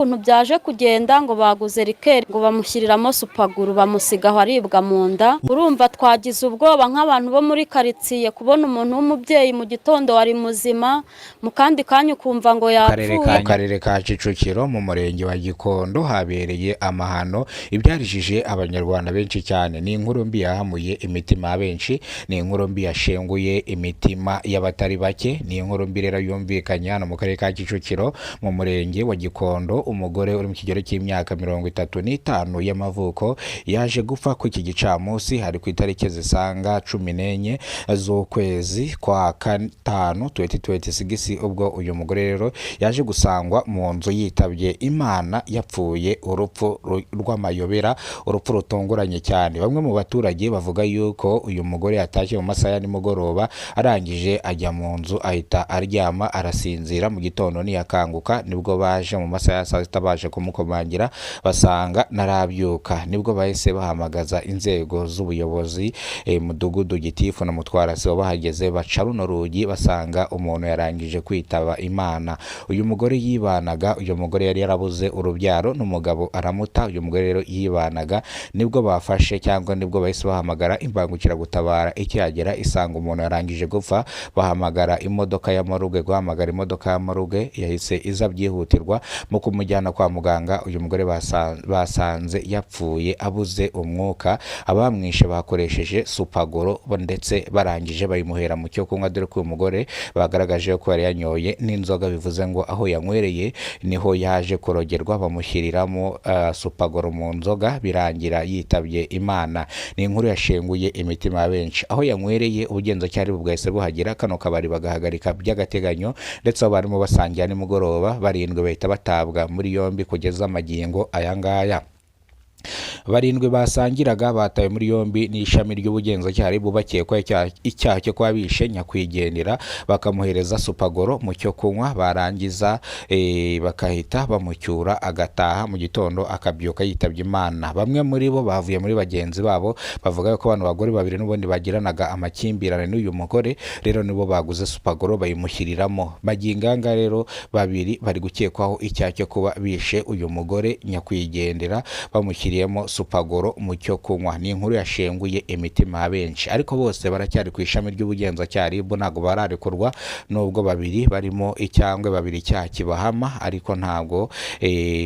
Ukuntu byaje kugenda, ngo baguze liqueur, ngo bamushyiriramo super glue, bamusiga aho aribwa mu nda. Urumva twagize ubwoba nk'abantu bo muri karitsiye, kubona umuntu w'umubyeyi mu gitondo wari muzima, mu kandi kanya ukumva ngo Karere yapfuye. Ka karere ka Kicukiro, mu murenge wa Gikondo, habereye amahano ibyarijije Abanyarwanda benshi cyane. Ni inkuru mbi yahamuye imitima ya benshi, ni inkuru mbi yashenguye imitima y'abatari bake. Ni inkuru mbi rero yumvikanye hano mu karere ka Kicukiro, mu murenge wa Gikondo. Umugore uri mu kigero cy'imyaka 35 y'amavuko yaje gupfa ku iki gicamunsi, hari ku itariki zisaga 14 z'ukwezi kwa gatanu 2026, ubwo uyu mugore rero yaje gusangwa mu nzu yitabye Imana, yapfuye urupfu rw'amayobera, urupfu rutunguranye cyane. Bamwe mu baturage bavuga yuko uyu mugore yatashye mu masaha ya nimugoroba, arangije ajya mu nzu, ahita aryama arasinzira. Mu gitondo ntiyakanguka. Nibwo baje mu masaha ya saa sita baje kumukomangira, basanga ntarabyuka. Nibwo bahise bahamagaza inzego z'ubuyobozi, mudugudu, gitifu na mutwarasibo. Bahageze baca runo rugi, basanga umuntu yarangije kwitaba Imana. Uyu mugore yibanaga, uyu mugore yari yarabuze urubyaro n'umugabo aramuta. Uyu mugore rero yibanaga. Nibwo bafashe cyangwa nibwo bahise bahamagara imbangukiragutabara. Ikihagera isanga umuntu yarangije gupfa. Bahamagara imodoka ya morgue. Guhamagara imodoka ya morgue, yahise iza byihutirwa mu kumujyana kwa muganga. Uyu mugore basanze yapfuye abuze umwuka. Abamwishe bakoresheje super glue, ndetse barangije bayimuhera mu cyo kunywa, dore ko uyu mugore bagaragaje ko yari yanyoye n'inzoga. Bivuze ngo aho yanywereye niho yaje kurogerwa, bamushyiriramo super glue mu nzoga, birangira yitabye Imana. Ni inkuru yashenguye imitima ya benshi. Aho yanywereye, ubugenzacyaha bwahise buhagera, kano kabari bagahagarika by'agateganyo, ndetse aho barimo basangira nimugoroba barindwi bahita batabwa muri yombi. Kugeza amagingo aya ngaya, barindwi basangiraga batawe muri yombi n'ishami ry'ubugenzacyaha bubakekwa icyaha cyo kuba bishe nyakwigendera, bakamuhereza super glue mu cyo kunywa, barangiza bakahita bamucyura agataha, mu gitondo akabyuka yitabye Imana. Bamwe muri bo bavuye muri bagenzi babo, bavuga ko bano bagore babiri n'ubundi bagiranaga amakimbirane n'uyu mugore, rero nibo baguze super glue bayimushyiriramo. Magingo aya ngaya rero, babiri bari gukekwaho icyaha cyo kuba bishe uyu mugore nyakwigendera, bamushyiriyemo super glue mu cyo kunywa. Ni inkuru yashenguye imitima ya benshi, ariko bose baracyari ku ishami ry'ubugenzacyaha RIB, ntabwo bararekurwa, nubwo babiri barimo icyangwe babiri icyaha kibahama, ariko ntabwo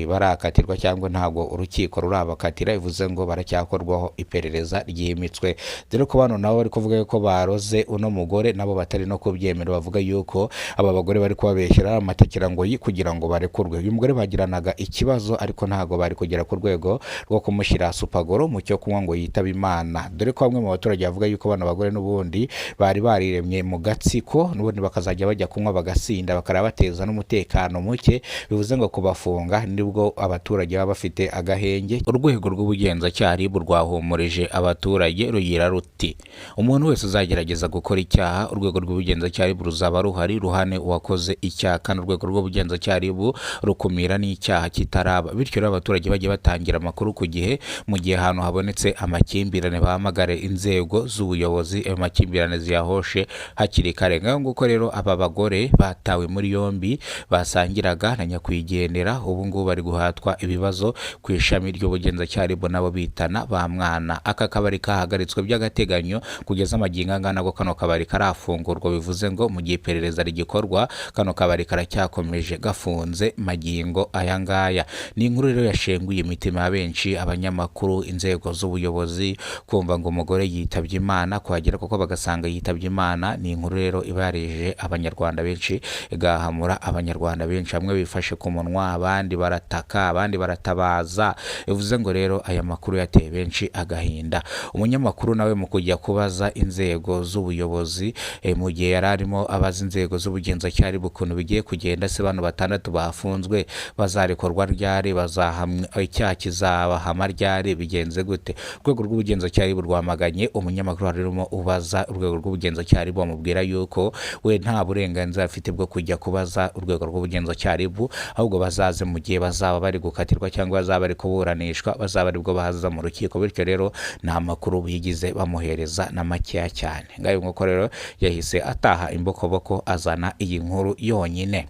barakatirwa cyangwa ntabwo urukiko rurabakatira. Bivuze ngo baracyakorwaho iperereza ryimbitswe, dore ko bano nabo bari kuvuga ko baroze uno mugore, nabo batari no kubyemera. Bavuga yuko aba bagore bari kubabeshyera amatekirangoyi kugira ngo barekurwe. Uyu mugore bagiranaga ikibazo, ariko ntabwo bari kugera ku rwego rwo kumushyira super glue mu cyo kunywa ngo yitabe Imana, dore ko bamwe mu baturage bavuga yuko bano bagore n'ubundi bari bariremye mu gatsiko, n'ubundi bakazajya bajya kunywa bagasinda, bakaraba bateza n'umutekano muke. Bivuze ngo kubafunga nibwo abaturage baba bafite agahenge. Urwego rw'ubugenzacyaha RIB rwahumurije abaturage, rugira ruti: "Umuntu wese uzagerageza gukora icyaha, urwego rw'ubugenzacyaha RIB ruzaba ruhari ruhane uwakoze icyaha, kandi urwego rw'ubugenzacyaha RIB rukumira n'icyaha kitaraba." Bityo rero abaturage bajye batangira amakuru ku gihe. Mu gihe ahantu habonetse amakimbirane, bahamagare inzego z'ubuyobozi, ayo makimbirane ziyahoshe hakiri kare. Ngaho nguko rero, aba bagore batawe muri yombi basangiraga na nyakwigendera, ubu ngubu bari guhatwa ibibazo ku ishami ry'ubugenzacyaha RIB, nabo bitana ba mwana. Aka kabari kahagaritswe by'agateganyo. Kugeza amagingo angana nabwo kano kabari karafungurwa. Bivuze ngo mu gihe iperereza rigikorwa, kano kabari karacyakomeje gafunze magingo aya ngaya. Ni inkuru rero yashenguye imitima ya benshi, abanyamakuru, inzego z'ubuyobozi, kumva ngo umugore yitabye Imana, kuhagera kuko bagasanga yitabye Imana. Ni inkuru rero iba yarejeje Abanyarwanda benshi, igahamura Abanyarwanda benshi. Bamwe bifashe ku munwa, abandi barataka, abandi baratabaza. Bivuze ngo rero aya makuru yateye benshi agahinda. Umunyamakuru nawe mu kujya kubaza inzego z'ubuyobozi, mu gihe yari arimo abaza inzego z'ubugenzacyaha ukuntu bigiye kugenda, se bano batandatu bafunzwe bazarekurwa ryari, bazahamwa icyaha kizabahama ryari, bigenze gute? Urwego rw'ubugenzacyaha rwamaganye umunyamakuru warimo ubaza urwego rw'ubugenzacyaha, bamubwira yuko we nta burenganzira afite bwo kujya kubaza urwego rw'ubugenzacyaha RIB, ahubwo bazaze mu gihe bazaba bari gukatirwa cyangwa bazaba bari kuburanishwa, bazaba aribwo baza mu rukiko. Bityo rero nta makuru bigize bamuhereza na makeya cyane. Ngayo nguko rero, yahise ataha imbokoboko azana iyi nkuru yonyine.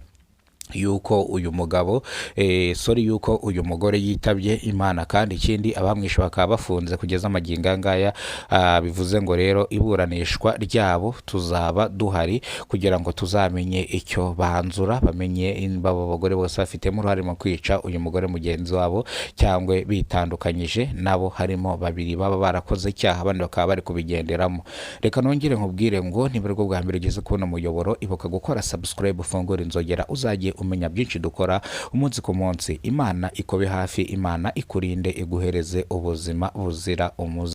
Yuko uyu mugabo, sorry, yuko uyu mugore yitabye Imana, kandi ikindi abamwishe bakaba bafunze kugeza amagingo aya ngaya. Bivuze ngo rero iburanishwa ryabo tuzaba duhari kugira ngo tuzamenye icyo banzura, bamenye nimba abo bagore bose bafitemo uruhare mu kwica uyu mugore mugenzi wabo cyangwa bitandukanyije nabo, harimo babiri baba barakoze icyaha, abandi bakaba bari kubigenderamo. Reka nongere nkubwire ngo niba aribwo bwa mbere ugeze kubona umuyoboro, ibuka gukora subscribe, ufungure inzogera, uzajye umenya byinshi dukora umunsi ku munsi. Imana ikobe hafi, Imana ikurinde, iguhereze ubuzima buzira umuze.